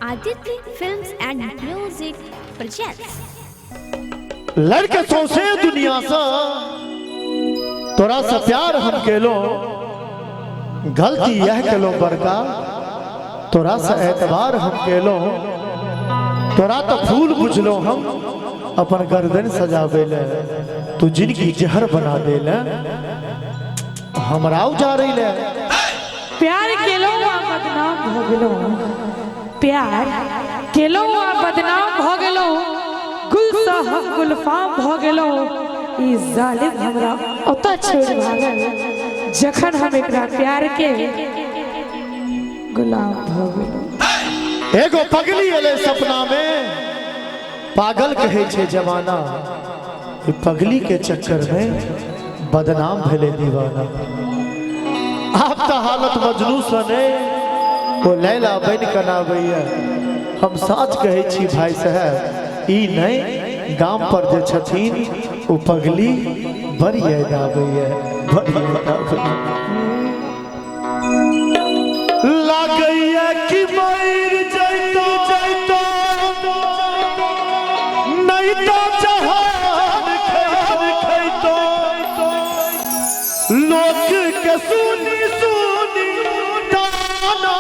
Aditya Films and Music presents. लड़के सौंसे दुनिया से तोरा से प्यार हम केलो, गलती यह केलो बड़का, तोरा से एतबार हम केलो। तोरा तो फूल बुझलो हम अपन गर्दन सजावे ले, तू जिनकी जहर बना देले हमरा उजारे ले। प्यार केलो आ बदनाम भ गेलो, प्यार केलो आ बदनाम भ गेलो, गुल सा हम गुलफाम भ गेलो। ई जालिम हमरा ओतऽ छोड़ि भागल जखन हम एकरा प्यार के गुलाम भ गेलो। एगो पगली एले सपना में, पागल कहे छे जमाना, ई पगली के चक्कर में बदनाम भेले दीवाना। आप तो हालत मजनू सने वो लैला बन के नाबैया। हम साच कहे छी भाई साहब, ई नहीं गाम पर जे छथिन ओ पगली बड़ी याद आबैया, बड़ी याद आबैया। लागैया कि मर जैतो जैतो नहीं तो जहान खैतो, लोक के सुनी सुनी ताना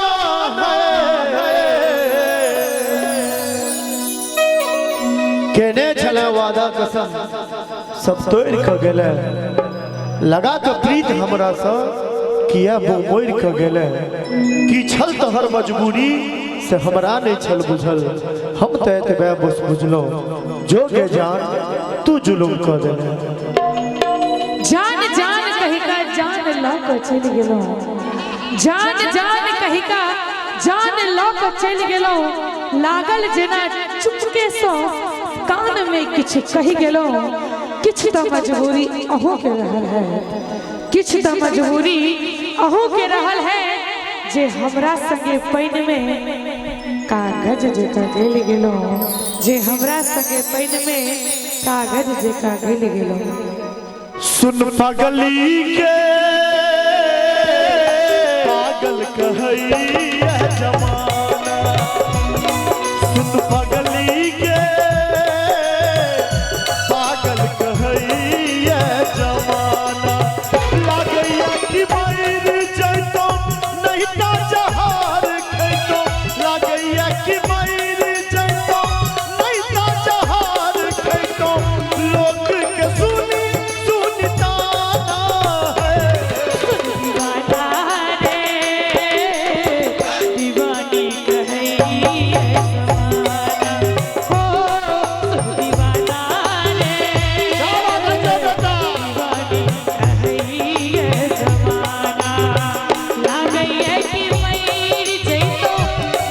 है। केने छले वादा कसम सब तोड़ के गेले, लगा के प्रीत हमरा से किया मुँह मोड़ के गेले। की छल तोहर मजबूरी से हमरा नहीं छल बुझल, हम तो एतबे बस बुझलो जो के जान तू जुलुम कर देले। जान जान कही का जान लऽ के चलि गेलो, जान जान कही का जान लऽ के चलि गेलो। लागल जेना चुपके सँ कान में किछु कहि गेलो। किछु तऽ मजबूरी अहूँ के रहल है, किछु तऽ मजबूरी अहूँ के रहल है, जे हमरा संगे पानि में कागज जकाँ गलि गेलो, जे हमरा संगे पानि में कागज जकाँ गलि गेलो। सुन पगली के पागल कहैया जमाना, सुन पगली के पागल कहैया जमाना। लागैया कि मर जैतो नहीं तो जहर खैतो, लागैया कि मर जैतो नहीं तो जहर खैतो, लोक के सुनी सुनी ताना है। दीवाना रे दीवानी कहैया जमाना, हो दीवाना रे दीवानी कहैया जमाना। लागैया कि मर जैतो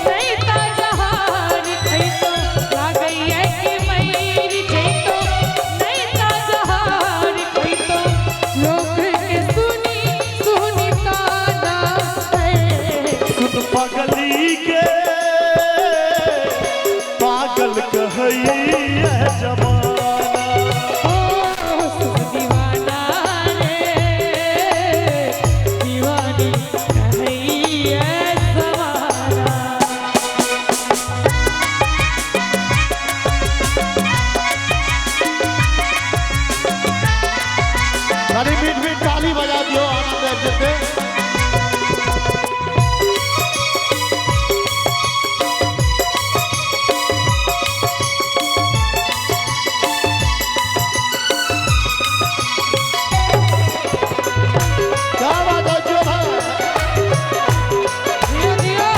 नहीं तो जहान खैतो, लागैया कि मर जैतो नहीं तो जहान खैतो, लोक के सुनी सुनी ताना है। सुन पगली के पागल कहैया जमाना, ओ सुन दीवाना रे दीवानी कहैया जमाना। अरे बीच बीच ताली बजा दियो आनंद आबि जेतै। क्या बात है जियो भाई। जियो जियो।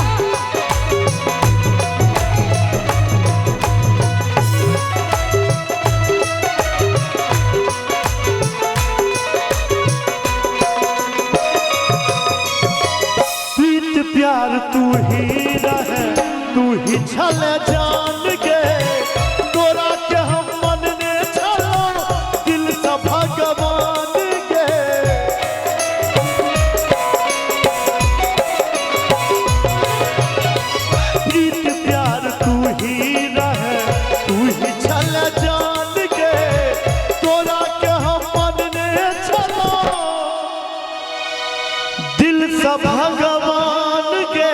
प्रीत प्यार तू ही रहे तू ही छल जान के, तोरा के हम मन ने छलो दिल से भगवान के। प्रीत प्यार तू ही रहे तू ही छल जान के, तोरा के हम मन ने छलो दिल से भगवान के।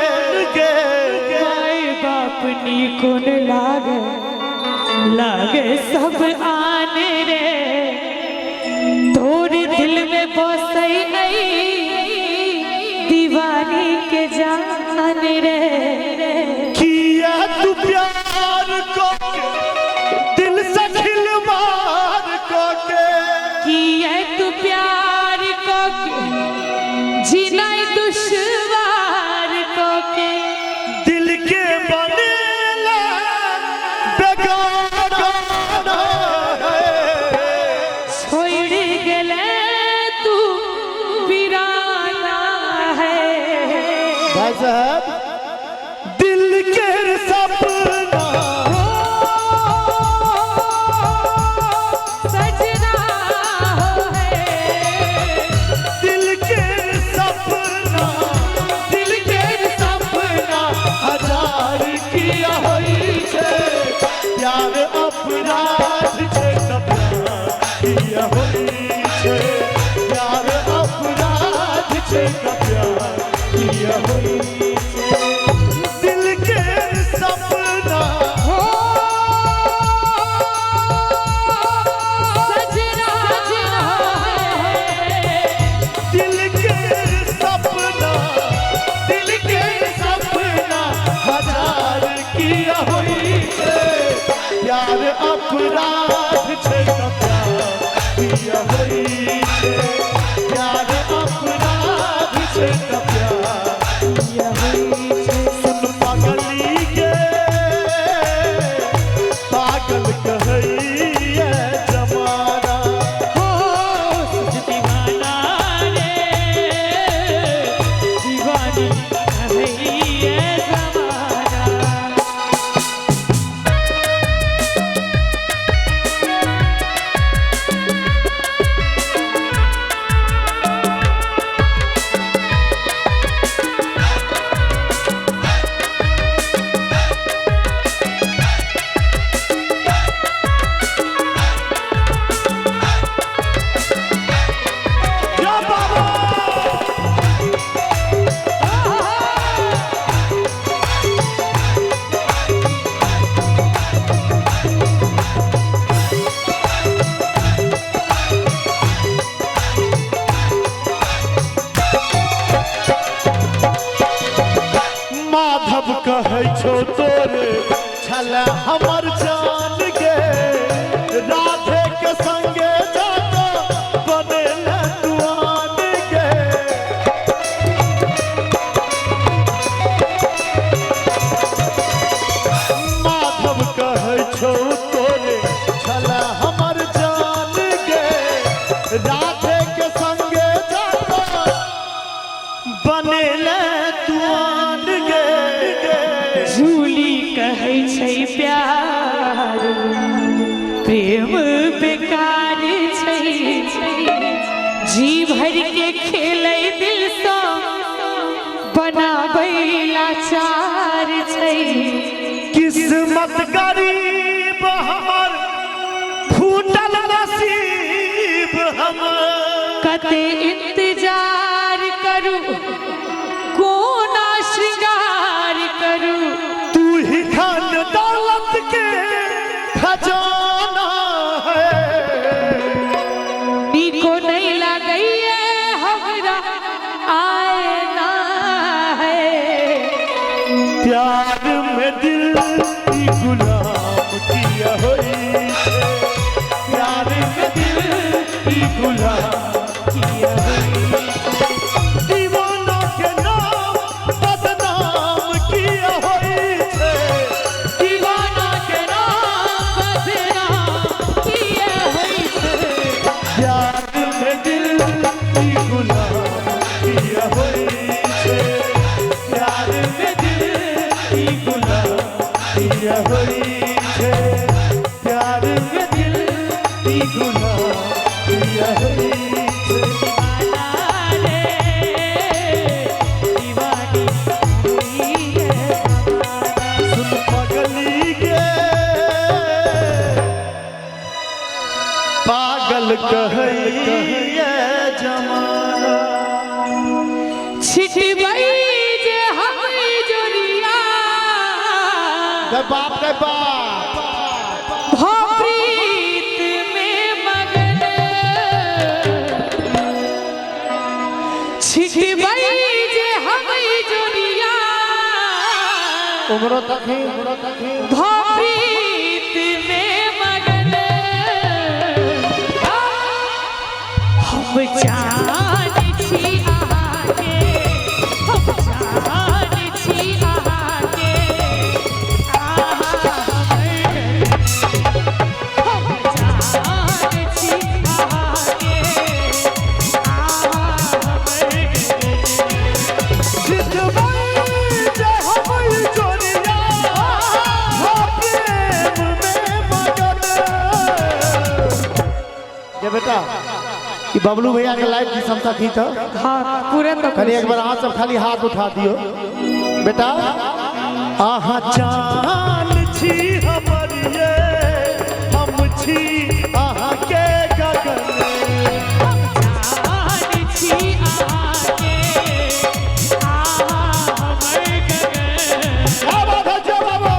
माय बाप अपनी कोन लागे लागे सब आने रे तोर दिल में बसई नहीं दीवानी के जान रे। किया तू प्यार को दिल से खिलवाड़ को के, किया तू प्यार को जीना दुश्वार को के, दिल के बनेला बेगाना है, छोड़ गेले तू वीराना है। भाई साहब दिल के सपना सजना है, दिल के सपना, दिल के सपना हजार किया होई छे, प्यार अपराध छे सपना किया होई छे, प्यार अपराध छे प्यार किया होई छे, दिल के सपना हो सजना है, दिल के सपना, दिल के सपना हजार किया होई छे, प्यार अपराध छे प्यार किया होई छे, प्यार अपराध छे प्यार किया होई छे। सुन पागली के पागल कहैये जमाना, हो दीवाना रे दीवानी है जमाना। या बाबा माधव कहै छौ तोरे छल हमर जान गे, राधे के संगे जाके बनेले तू आन गे, माधव कहै छौ तोरे छल हमर जान गे, राधे के संगे जाके बनेले तू आन गे। झूली कहै छै प्यार प्रेम बेकार छै, जी भर के खेलै दिल सँ बनाबै लाचार छै। किस्मत गरीब हमर फूटल नसीब हमर, कते इंतजार करू कोना श्रृंगार करू, तू ही धन दौलत के खजाना है, नीको नहीं लगैये हमरा आए ना है, प्यार में दिल ई गुलाम किया होई छे, प्यार में दिल ई गुलाम किया होई छे। दीवाना के नाम बदनाम किया होई छे, दीवाना के नाम बदनाम किया होई छे, प्यार में दिल ई गुलाम किया होई छे, प्यार में दिल ई गुलाम किया होई छे, प्यार में दिल ई गुलाम किया होई छे। दीवाना रे दीवानी हुई है जमाना। सुन पगली गे पागल कहैये जमाना, छिटबै जे हम जोरिया, गे बाप रे बाप। प्रीत में मगन छिटबै जे हम जोरिया। उमरो तक ही, उमरो तक ही। प्रीत में मगन हम जान छी अहाँके, हम जान छी अहाँके, अहाँ हमर, हम जान छी अहाँके, अहाँ हमर। छिटबै जे हम जोरिया, हो प्रेम में मगन। जे बेटा ई बबलू भैया के लाइव की क्षमता थी तो हाँ पूरा तो खाली एक बार अहाँ सब खाली हाथ उठा दियो बेटा। अहाँ चान छी हमर ये, हम छी अहाँ के गगन। हम जान छी अहाँके, अहाँ हमर गगन। क्या बात है, जय बाबा।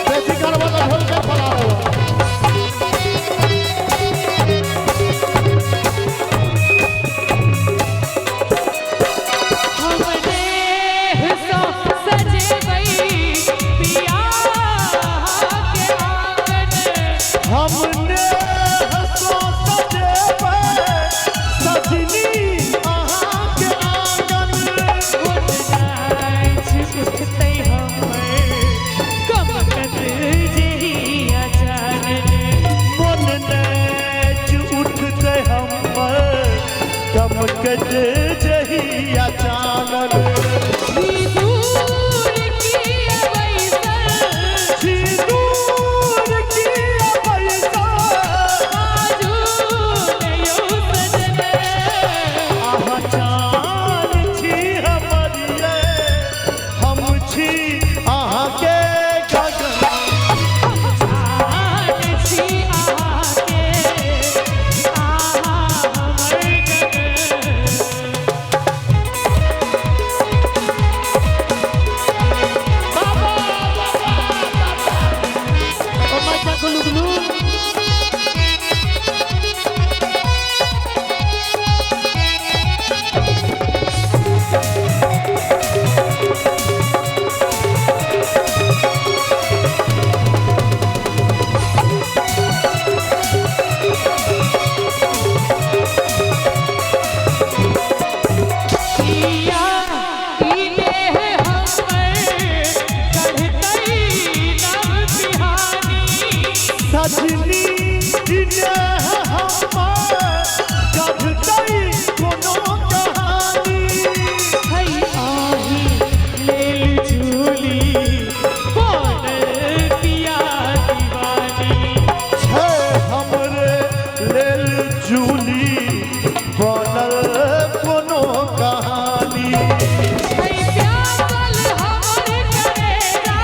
बेसी करबो तो ढोल के फला रहो। हम देह सो सजेबै पिया के आंगन। हमने हसो सजेबै सजनी अहाँ के आंगन। मोन नाच उठतै हमर कमकत जेहिया चानन। मन नाच उठतै हमर कमकत जहिया चानन। छी दूर की अबैसल, छी दूर की अबैसल, बाजू ने यौ सजन। अहाँ चान छी हमर ये, हम छी अहाँ के गगन। हम जान छी अहाँके, अहाँ हमर गगन। ओ माइका गुलू गुलू। पिया ई देह हमर कढ़तै नव बिहानी। सजनी इने हमर कढ़तै कोनो कहानी। है आही लेल झूली बनल पिया दीवानी। छै हमरे लेल जूली बनल कोनो कहानी। है प्यासल हमर करेजा,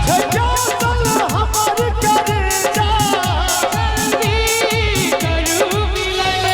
छै प्यासल हमर करेजा, जल्दी करू मिलन।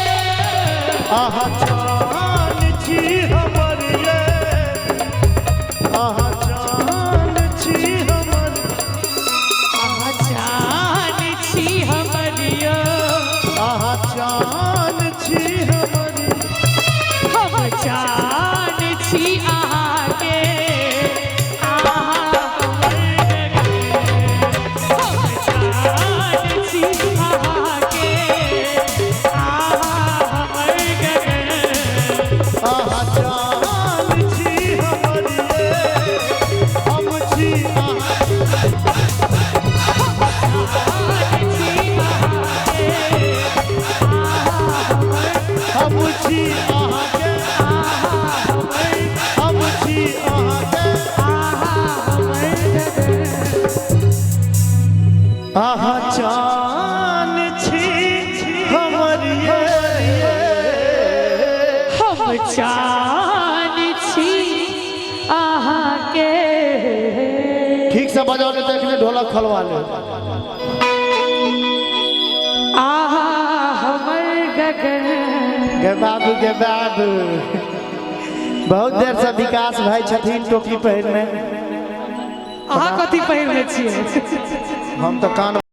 जान छी हमर ये। हम जान छी अहाँके। ठीक से बजाओ, नहीं तो एखने ढोलक खोलवा ले। आहा हमर गगन। गे बाबू, गे बाबू, बहुत देर से विकास भाई छथिन टोपी पहिरने। अहाँ कथी पहिरने छियै? हम तो कान